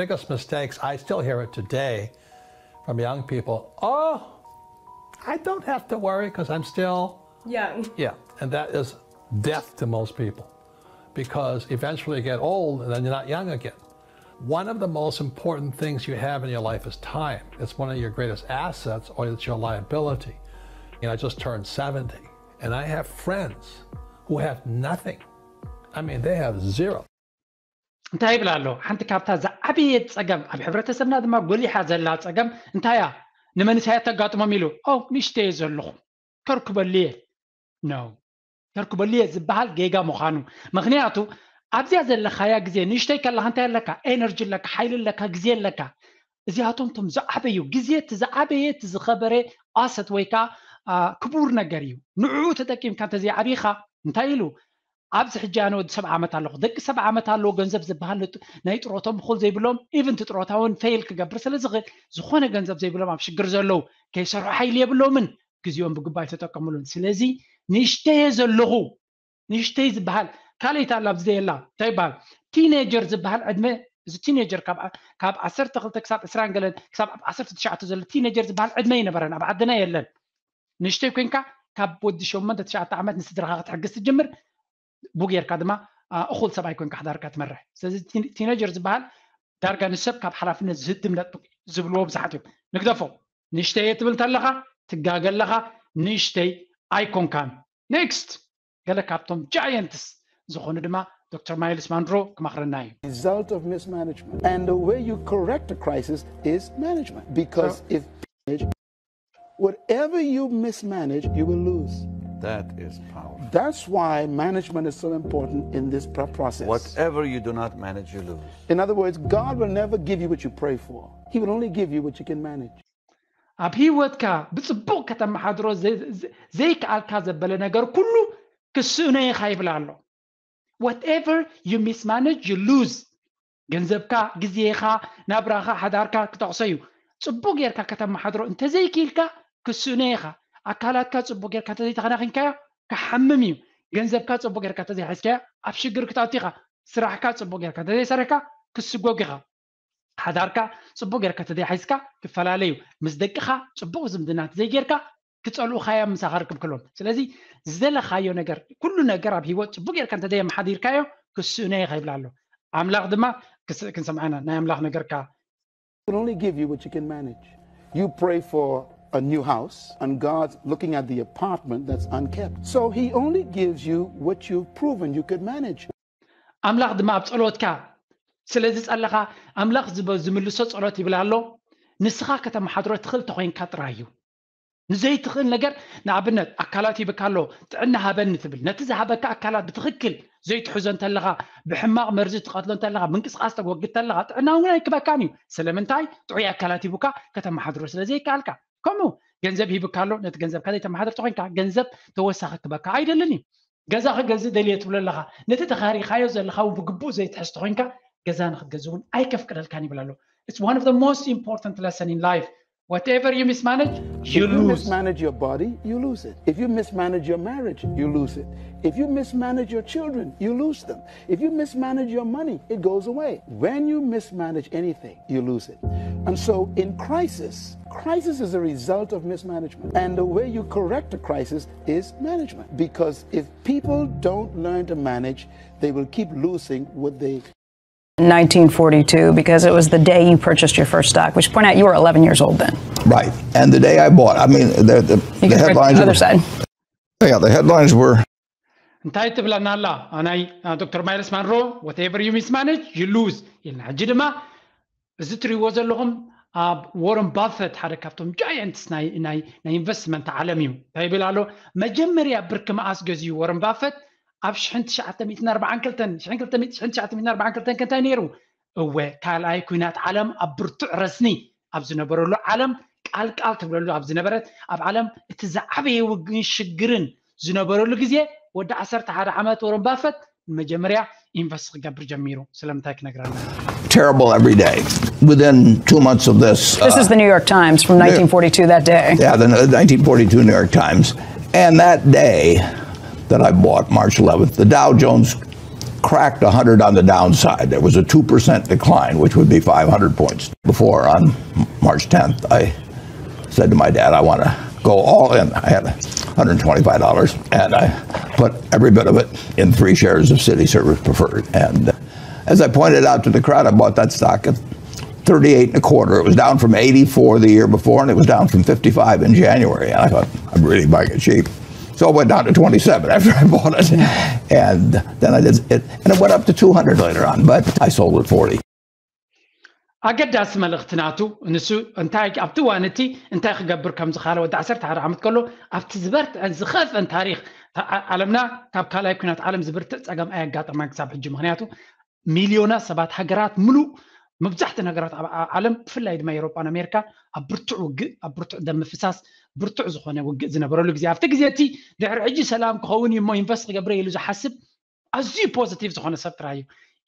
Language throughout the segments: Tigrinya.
biggest mistakes, I still hear it today from young people. Oh, I don't have to worry because I'm still Young. Yeah, and that is death to most people because eventually you get old and then you're not young again. One of the most important things you have in your life is time. It's one of your greatest assets, or it's your liability. And I just turned seventy, and I have friends who have nothing. I mean, they have zero. እንታይ ይብል ኣሎ? ሓንቲ ካብታ ዝዓበየት ጸገም ኣብ ሕብረተሰብና ድማ ጎሊሓ ዘላ ጸገም እንታይ እያ? ንመንእሰያት ተጋጥሞም ኢሉ ኦ ንእሽተየ ዘለኹ ከርክበሉ እየ ነው ከርክበሉ እየ ዝበሃል ጌጋ ምዃኑ። ምኽንያቱ ኣብዚኣ ዘለኻያ ግዜ ንእሽተይ ከለኻ እንታይ ኣለካ? ኤነርጂ ኣለካ፣ ሓይሊ ኣለካ፣ ግዜ ኣለካ። እዚኣቶም ቶም ዝዓበዩ ግዜ እቲ ዝዓበየ እቲ ዝኸበረ ኣሰት ወይ ከዓ ክቡር ነገር እዩ። ንዕኡ ተጠቂምካ እንተዘይዓቢኻ እንታይ ኢሉ ኣብዚ ሕጂ ኣነ ወዲ ሰብዓ ዓመት ኣለኹ። ደቂ ሰብዓ ዓመት ኣለዉ ገንዘብ ዝበሃል ናይ ጥሮቶም እኹል ዘይብሎም ኢቭን እቲ ጥሮታ እውን ፌል ክገብር ስለ ዝኽእል ዝኾነ ገንዘብ ዘይብሎም ኣብ ሽግር ዘለዉ ከይሰርሑ ሓይሊ የብሎምን። ግዜኦም ብግባእ ኣይተጠቀምሉን። ስለዚ ንእሽተየ ዘለኹ ንእሽተይ ዝበሃል ካልኣይቲ ኣላ ኣብዚ ዘየላ እንታይ ይበሃል ቲኔጀር ዝበሃል ዕድመ እዚ ቲኔጀር ካብ ዓሰርተ ክልተ ክሳብ ዕስራን ገለን ክሳብ ዓሰርተ ትሽዓተ ዘሎ ቲኔጀር ዝበሃል ዕድመ ይነበረን ኣብ ዓድና የለን። ንእሽተይ ኮንካ ካብ ወዲ ሸሞንተ ትሽዓተ ዓመት ንስድራኻ ክትሕግዝ ትጅምር ብኡ ጌርካ ድማ እኹል ሰብኣይ ኮንካ ሓዳርካ ትመርሕ። ስለዚ ቲነጀር ዝበሃል ዳርጋ ንሰብ ካብ ሓላፍነት ዝህድም ነጥቢ ዝብልዎ ብዙሓት እዮም። ንግደፎ። ንእሽተይ እየ ትብል እንተለኻ ትጋገ ኣለኻ። ንእሽተይ ኣይኮንካን። ኔክስት ገለ ካብቶም ጃየንትስ ዝኾኑ ድማ ዶክተር ማይልስ ማንድሮ ክመኽረና እዩ። Result of mismanagement. And the way you correct a crisis is management. Because if whatever you mismanage, you will lose. That is powerful. That's why management is so important in this pro- process. Whatever you do not manage, you lose. In other words, God will never give you what you pray for. He will only give you what you can manage. ኣብ ህይወትካ ብፅቡቅ ከተመሓድሮ ዘይከኣልካ ዘበለ ነገር ኩሉ ክስእኖ ኢኻ ይብል ኣሎ። Whatever you mismanage, you lose. ገንዘብካ፣ ግዜኻ፣ ናብራኻ፣ ሓዳርካ ክጠቕሶ እዩ። ፅቡቅ ጌርካ ከተመሓድሮ እንተዘይክኢልካ ክስእኖ ኢኻ። ኣካላትካ ፅቡቅ ጌርካ እንተዘይተኸናኺንካዮ ክሓምም እዩ። ገንዘብካ ፅቡቅ ጌርካ እንተዘይሓዝካዮ ኣብ ሽግር ክትኣቱ ኢኻ። ስራሕካ ፅቡቅ ጌርካ እንተዘይሰረካ ክስጎግ ኢኻ። ሓዳርካ ፅቡቅ ጌርካ እንተዘይሓዝካ ክፈላለ እዩ። ምስ ደቅኻ ፅቡቅ ዝምድና እንተዘይጌርካ ክፀልኡኻ እዮም ምሳኻ ርክብ ክህልዎም። ስለዚ ዝደለኻዮ ነገር ኩሉ ነገር ኣብ ህይወት ፅቡቅ ጌርካ እንተዘየመሓዲርካዮ ክስእኖ ኢኻ ይብል ኣሎ። ኣምላኽ ድማ ክንሰምዓና ናይ ኣምላኽ ነገር ከኣ He can only give you what you can manage. You pray for a new house, and God's looking at the apartment that's unkept. So He only gives you what you've proven you could manage. ኣምላኽ ድማ ኣብ ጸሎትካ ስለ ዝጸለኻ ኣምላኽ ዝምልሶ ጸሎት ይብል ኣሎ። ንስኻ ከተመሓድሮ ትኽእል ተኾይንካ ጥራይ እዩ። ንዘይትኽእል ነገር ንኣብነት ኣካላት ሂብካ ኣሎ ጥዕና ሃበኒ ትብል ነቲ ዝሃበካ ኣካላት ብትኽክል ዘይትሕዞ እንተለኻ ብሕማቕ መርዚ ትቐትሎ እንተለኻ ምንቅስቃስ ተወግድ እንተለኻ ጥዕና እውን ኣይክበካን እዩ። ስለምንታይ ጥዑይ ኣካላት ሂቡካ ከተመሓድሮ ስለ ዘይከኣልካ። ከምኡ ገንዘብ ሂብካ ኣሎ ነቲ ገንዘብካ ዘይተመሓድር ተኾይንካ ገንዘብ ተወሳኺ ክበካ ኣይደልን እዩ። ገዛ ክገዝእ ደልየ ትብሎ ኣለኻ ነቲ ተኻሪኻዮ ዘለኻ እውን ብግቡእ ዘይትሕዝ ተኾይንካ ገዛ ንክትገዝእ እውን ኣይከፍቅደልካን ይብል ኣሎ። It's one of the most important lesson in life. Whatever you mismanage, you If you lose. mismanage your body, you lose it. If you mismanage your marriage, you lose it. If you mismanage your children, you lose them. If you mismanage your money, it goes away. When you mismanage anything, you lose it. And so in crisis, crisis is a result of mismanagement. And the way you correct a crisis is management. Because if people don't learn to manage, they will keep losing what they nineteen forty-two because it was the day you purchased your first stock, which point out you were eleven years old then. Right. And the day I bought, I mean, the, the, You the can correct headlines the other were, side. Yeah, the headlines were እንታይ ትብለና ኣላ ናይ ዶክተር ማይልስ ማንሮ? Whatever you mismanage, you lose ኢልና። ሕጂ ድማ እዚ ትሪእዎ ዘለኹም ኣብ ወረን ባፈት ሓደ ካብቶም ጃየንትስ ናይ ናይ ናይ ኢንቨስትመንት ዓለም እዩ። እንታይ ይብል ኣሎ? መጀመርያ ብርኪ መኣስ ገዝዩ ወረን ባፈት? ኣብ ሽሕን ትሽዓተ ሚእትን ኣርባዓን ክልተን ሽሕን ክልተ ሚእቲ ሽሕን ትሽዓተ ሚእትን ኣርባዓን ክልተን ከ እንታይ ነይሩ? እወ ካልኣይ ኩናት ዓለም ኣብ ብርቱዕ ረስኒ ኣብ ዝነበረሉ ዓለም ቃልቃል ትብለሉ ኣብ ዝነበረት ኣብ ዓለም እቲ ዝዓበየ ውግእን ሽግርን ዝነበረሉ ግዜ ወዲ ዓሰርተ ሓደ ዓመት ወረን ባፈት ንመጀመርያ ኢንቨስት ክገብር ጀሚሩ። ስለምንታይ ክነግረና? terrible every day. Within two months of this, This uh, is the New York Times from nineteen forty-two that day. yeah, the nineteen forty-two New York Times. And that day that I bought, March eleventh, the Dow Jones cracked one hundred on the downside. There was a two percent decline, which would be five hundred points. Before, on March tenth, I said to my dad, "I want to go all in." I had one hundred twenty-five dollars, and I put every bit of it in three shares of City Service Preferred. And as I pointed out to the crowd, I bought that stock at thirty-eight and a quarter. It was down from eighty-four the year before, and it was down from fifty-five in January. And I thought, "I'm really buying it cheap." So it went down to twenty-seven after I bought it. And then I did it, and it went up to two hundred later on, but I sold at forty. ኣገዳሲ መልእኽቲ ናቱ ንሱ እንታይ ኣብቲ እዋን እቲ እንታይ ክገብር ከም ዝኻለ ወዲ ዓሰርተ ሓደ ዓመት ከሎ ኣብቲ ዝበርትዐን ዝኸፍአን ታሪኽ ዓለምና ካብ ካልኣይ ኩናት ዓለም ዝብርትዕ ጸገም ኣየጋጠማን ክሳብ ሕጂ። ምክንያቱ ሚልዮናት ሰባት፣ ሃገራት ምሉእ፣ መብዛሕትኡ ነገራት ኣብ ዓለም ብፍላይ ድማ ኤሮጳን ኣሜሪካ ኣብ ብርቱዕ ውግእ፣ ኣብ ብርቱዕ ደም ምፍሳስ፣ ብርቱዕ ዝኾነ ውግእ ዝነበረሉ ግዜ፣ ኣብቲ ግዜ እቲ ድሕሪ ሕጂ ሰላም ክኸውን እዩ እሞ ኢንቨስት ክገብረ ኢሉ ዝሓስብ ኣዝዩ ፖዚቲቭ ዝኾነ ሰብ ጥራይ እዩ።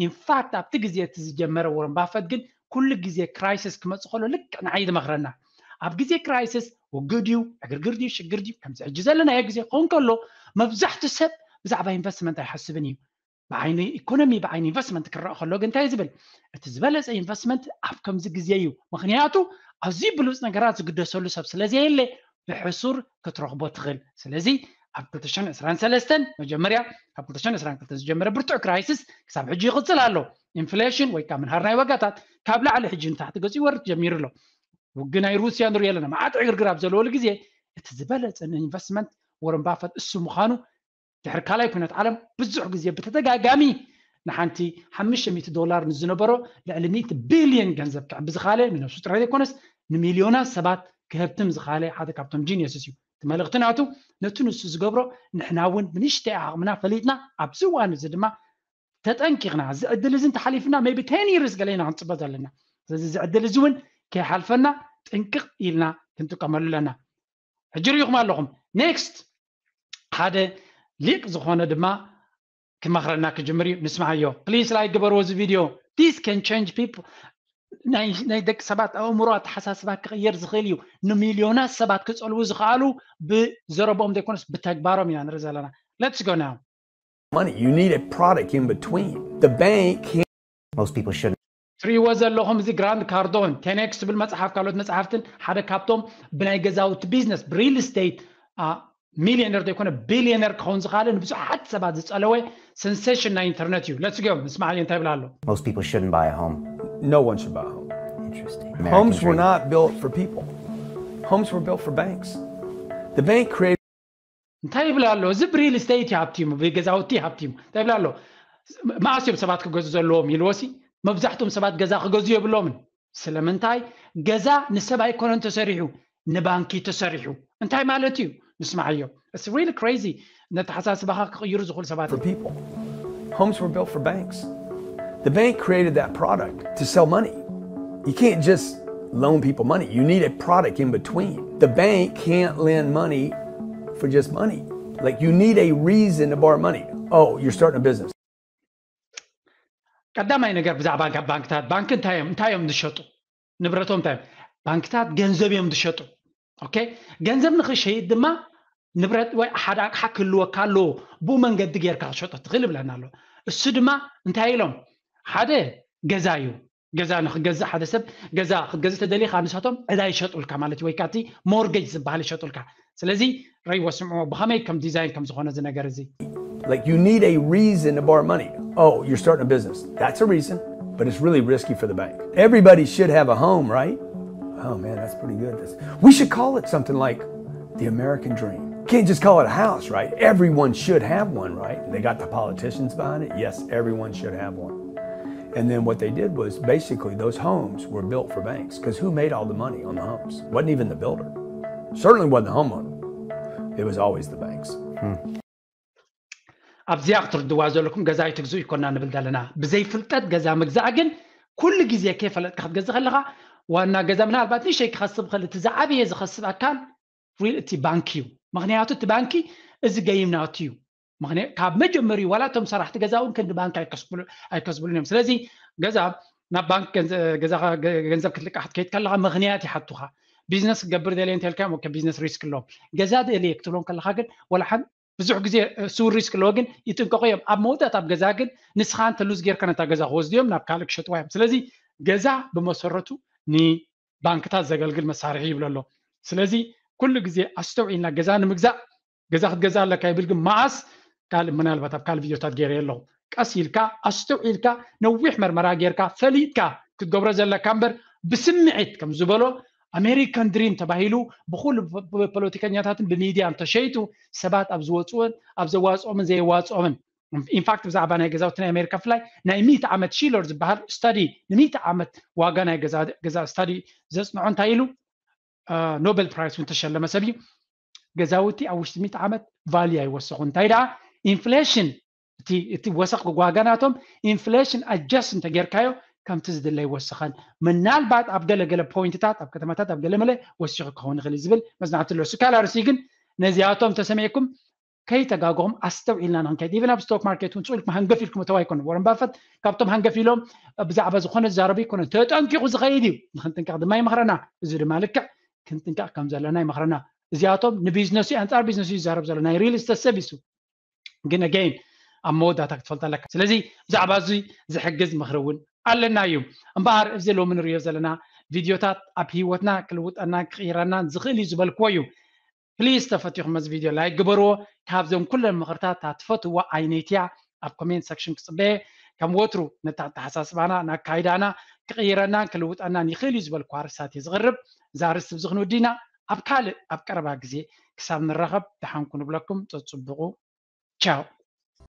ኢንፋክት ኣብቲ ግዜ እቲ ዝጀመረ ወረን ባፈት ግን ኩሉ ግዜ ክራይሲስ ክመጽእ ከሎ ልክዕ ንዓይ ዝመኽረና፣ ኣብ ግዜ ክራይሲስ ውግእ ድዩ ዕግርግር ድዩ ሽግር ድዩ ከምዚ ሕጂ ዘለናዮ ግዜ ክኸውን ከሎ መብዛሕትኡ ሰብ ብዛዕባ ኢንቨስትመንት ኣይሓስብን እዩ። ብዓይኒ ኢኮኖሚ ብዓይኒ ኢንቨስትመንት ክረአ ከሎ ግን እንታይ ዝብል እቲ ዝበለፀ ኢንቨስትመንት ኣብ ከምዚ ግዜ እዩ። ምክንያቱ ኣዝዩ ብሉፅ ነገራት ዝግደሰሉ ሰብ ስለዘየለ ብሕሱር ክትረኽቦ ትኽእል። ስለዚ ኣብ ክልተ ሽሕን ዕስራን ሰለስተን መጀመርያ ካብ ክልተ ሽሕን ዕስራን ክልተን ዝጀመረ ብርቱዕ ክራይሲስ ክሳብ ሕጂ ይቕፅል ኣሎ። ኢንፍሌሽን ወይ ከዓ ምንሃር ናይ ዋጋታት ካብ ላዕሊ ሕጂ ንታሕቲ ገፂ ይወርድ ጀሚሩ ኣሎ። ውግእ ናይ ሩስያ ንሪኦ ኣለና። መዓት ዕግርግር ኣብ ዘለወሉ ግዜ እቲ ዝበለፀ ንኢንቨስትመንት ወረን ባፈት እሱ ምዃኑ ድሕሪ ካልኣይ ኩነት ዓለም ብዙሕ ግዜ ብተደጋጋሚ ንሓንቲ ሓሙሽተ ሚእቲ ዶላር ንዝነበሮ ልዕሊ ሚእቲ ቢልዮን ገንዘብ ክዕቢ ዝኻለ ንነብሱ ጥራይ ዘይኮነስ ንሚልዮናት ሰባት ክህብትም ዝኻለ ሓደ ካብቶም ጂኒየስስ እዩ። እቲ መልእኽቲ ናቱ ነቲ ንሱ ዝገብሮ ንሕና እውን ብንእሽተይ ዓቕምና ፈሊጥና ኣብዚ እዋን እዚ ድማ ተጠንቂቕና እዚ ዕድል እዚ እንተሓሊፍና maybe ten years ገለ ኢና ክንፅበ ዘለና። ስለዚ እዚ ዕድል እዚ እውን ከይሓልፈና ጥንቅቕ ኢልና ክንጥቀመሉ ኣለና። ሕጂ ርኢኹም ኣለኹም። ኔክስት ሓደ ሊቅ ዝኾነ ድማ ክመኽረና ክጅምር እዩ። ንስማዓዮ። ፕሊስ ላይክ ግበርዎ እዚ ቪድዮ። This can change people። ናይ ደቂ ሰባት ኣእምሮ ኣተሓሳስባ ክቕየር ዝኽእል እዩ። ንሚልዮናት ሰባት ክፀልዉ ዝኽኣሉ ብዘረብኦም ዘይኮነስ ብተግባሮም ኢና ንርኢ ዘለና። Let's go now. Money. You need a product in between. The bank can't. Most people shouldn't. ትሪእዎ ዘለኹም እዚ ግራንት ካርዶን ቴን ኤክስ ትብል መፅሓፍ ካልኦት መፅሓፍትን ሓደ ካብቶም ብናይ ገዛውቲ ቢዝነስ ብሪል ስቴት ሚሊዮነር ዘይኮነ ቢሊዮነር ክኸውን ዝኽኣለ ንብዙሓት ሰባት ዝፀለወ ሰንሴሽን ናይ ኢንተርነት እዩ። ለትስ ጎ ንስማዓዮ እንታይ ይብል ኣሎ። Most people shouldn't buy a home. No one should buy a home. Interesting. Homes were not built for people. Homes were built for banks. The bank created. እንታይ ይብል ኣሎ እዚ ብሪል ስቴት ሃብቲሙ ብገዛውቲ ሃብቲሙ እንታይ ይብል ኣሎ። መኣስ እዮም ሰባት ክገዙ ዘለዎም ኢልዎሲ መብዛሕትኦም ሰባት ገዛ ክገዙ የብሎምን። ስለምንታይ ገዛ ንሰብ ኣይኮነን ተሰሪሑ ንባንኪ ተሰሪሑ እንታይ ማለት እዩ? ንስማዓዮ። It's really crazy። ነተሓሳስባኻ ክቕይሩ ዝኽእሉ ሰባት for people. Homes were built for banks. The bank created that product to sell money. You can't just loan people money. You need a product in between. The bank can't lend money for just money. Like you need a reason to borrow money. Oh, you're starting a business. ቀዳማይ ነገር ብዛዕባ ባንክታት ባንክ እንታይ እዮም እንታይ እዮም ዝሸጡ ንብረቶም እንታይ እዮም? ባንክታት ገንዘብ እዮም ዝሸጡ። ኦኬ ገንዘብ ንኽሸይጥ ድማ ንብረት ወይ ሓደ ኣቅሓ ክህልወካ ኣለዎ። ብኡ መንገዲ ጌርካ ክሸጦ ትኽእል ይብለና ኣሎ። እሱ ድማ እንታይ ኢሎም ሓደ ገዛ እዩ። ገዛ ንክገዝእ ሓደ ሰብ ገዛ ክትገዝእ ተደሊኻ ንሳቶም ዕዳ ይሸጡልካ ማለት እዩ። ወይ ካቲ ሞርጌጅ ዝበሃል ይሸጡልካ። ስለዚ ረይዎ ስምዕዎ ብኸመይ ከም ዲዛይን ከም ዝኾነ እዚ ነገር እዚ Like you need a reason to borrow money. Oh, you're starting a business. That's a reason, but it's really risky for the bank. Everybody should have a home, right? Oh man, that's pretty good. We should call it something like the American dream. Can't just call it a house, right? Everyone should have one, right? They got the politicians behind it. Yes, everyone should have one. And then what they did was basically those homes were built for banks because who made all the money on the homes? Wasn't even the builder. Certainly wasn't the homeowner. It was always the banks. ኣብዚኣ ክትርድዋ ዘለኩም ገዛ ኣይትግዙ ይኮና ንብል ዘለና። ብዘይ ፍልጠት ገዛ ምግዛእ ግን ኩሉ ግዜ ከይፈለጥካ ክትገዝእ ከለኻ ዋና ገዛ ምናልባት ንእሽተይ ክኸስብ ክእል እቲ ዝዓበየ ዝኸስብ ኣካል ሪል እቲ ባንክ እዩ። ምክንያቱ እቲ ባንኪ እዚ ገይም ናቱ እዩ። ካብ መጀመሪኡ ዋላ እቶም ሰራሕቲ ገዛ እውን ክንዲ ባንክ ኣይከስብሉን እዮም። ስለዚ ገዛ ናብ ባንክ ገንዘብ ክትልቃሕ ክትከይድ ከለካ ምክንያት ይሓቱካ። ቢዝነስ ክገብር ደልየ እንተልካዮም ቢዝነስ ሪስክ ኣለዎም። ገዛ ደልየ ክትብሎም ከለካ ግን ዋላ ሓንቲ ብዙሕ ግዜ ስውር ሪስክ ኣለዎ፣ ግን ይጥንቀቑ እዮም። ኣብ መወዳእታ ኣብ ገዛ ግን ንስኻ እንተ ሉዝ ጌርካ ነታ ገዛ ክወስዱ እዮም፣ ናብ ካልእ ክሸጥዋ እዮም። ስለዚ ገዛ ብመሰረቱ ንባንክታት ዘገልግል መሳርሒ ይብሎ ኣሎ። ስለዚ ኩሉ ግዜ ኣስተውዒልና ገዛ ንምግዛእ ገዛ ክትገዛ ኣለካ ይብል፣ ግን መዓስ ካልእ ምናልባት ኣብ ካልእ ቪድዮታት ገይረ ኣለኹ። ቀስ ኢልካ ኣስተውዒልካ ነዊሕ መርመራ ጌርካ ፈሊጥካ ክትገብሮ ዘለካ እምበር ብስምዒት ከም ዝበሎ ኣሜሪካን ድሪም ተባሂሉ ብኩሉ ፖለቲከኛታትን ብሚድያን ተሸይጡ ሰባት ኣብ ዝወፅኦን ኣብ ዘዋፅኦምን ዘየዋፅኦምን ኢንፋክት ብዛዕባ ናይ ገዛውቲ ናይ ኣሜሪካ ብፍላይ ናይ ሚእቲ ዓመት ሺለር ዝበሃል ስታዲ ንሚእቲ ዓመት ዋጋ ናይ ገዛ ስታዲ ዘፅንዖ እንታይ ኢሉ ኖበል ፕራይስ እውን ተሸለመ ሰብ እዩ። ገዛውቲ ኣብ ውሽጢ ሚእቲ ዓመት ቫልዩ ኣይወሰኹ እንታይ ደኣ ኢንፍሌሽን እቲ ወሰኽ ዋጋ ናቶም ኢንፍሌሽን ኣጀስት እንተጌርካዮ ከምቲ ዝድለ ይወስኸን ምናልባት ኣብ ገለ ገለ ፖይንትታት ኣብ ከተማታት ኣብ ገለ መለ ወሲኹ ክኸውን ይኽእል ዝብል መፅናዕቲ ኣሎ። ስካላርሲ ግን ነዚኣቶም ተሰሚዕኩም ከይተጋገኹም ኣስተውዒልና ንክንከይድ ኢቨን ኣብ ስቶክ ማርኬት እውን ፅኡልኩም ሃንገፍ ኢልኩም እተው ኣይኮነ ወረን ባፈት ካብቶም ሃንገፍ ኢሎም ብዛዕባ ዝኾነ ዝዛረቡ ይኮነ ተጠንቂቑ ዝኸይድ እዩ። ንክንጥንቀቕ ድማ ይመኽረና። እዚ ድማ ልክዕ ክንጥንቀቕ ከም ዘለና ይመኽረና። እዚኣቶም ንቢዝነሱ ኣንፃር ቢዝነሱ ይዛረብ ዘሎ ናይ ሪል ስቴት ሰብ ይሱ ግን ኣገይን ኣብ መወዳእታ ክትፈልጥ ኣለካ። ስለዚ ብዛዕባ እዚ ዝሕግዝ ምኽሪ እውን ኣለና እዩ። እምበኣር እዚ ሎሚ ንሪኦ ዘለና ቪድዮታት ኣብ ህይወትና ክልውጠና ክቕይረና ዝኽእል እዩ ዝበልክዎ እዩ። ፕሊዝ ተፈቲኹም እዚ ቪድዮ ላይክ ግበርዎ። ካብዞም ኩለን ምኽርታት እታ ትፈትዎ ዓይነት እያ ኣብ ኮሜንት ሰክሽን ክፅበየ ከም ወትሩ ነታ ኣተሓሳስባና ናካይዳና ክቕይረናን ክልውጠናን ይኽእል እዩ ዝበልኩ ኣርእስታት እየ ዝቕርብ። እዛ ኣርእስቲ ብዚ ክንውዲና ኣብ ካልእ ኣብ ቀረባ ግዜ ክሳብ ንራኸብ ደሓንኩ ንብለኩም። ፀፅብቑ ቻው።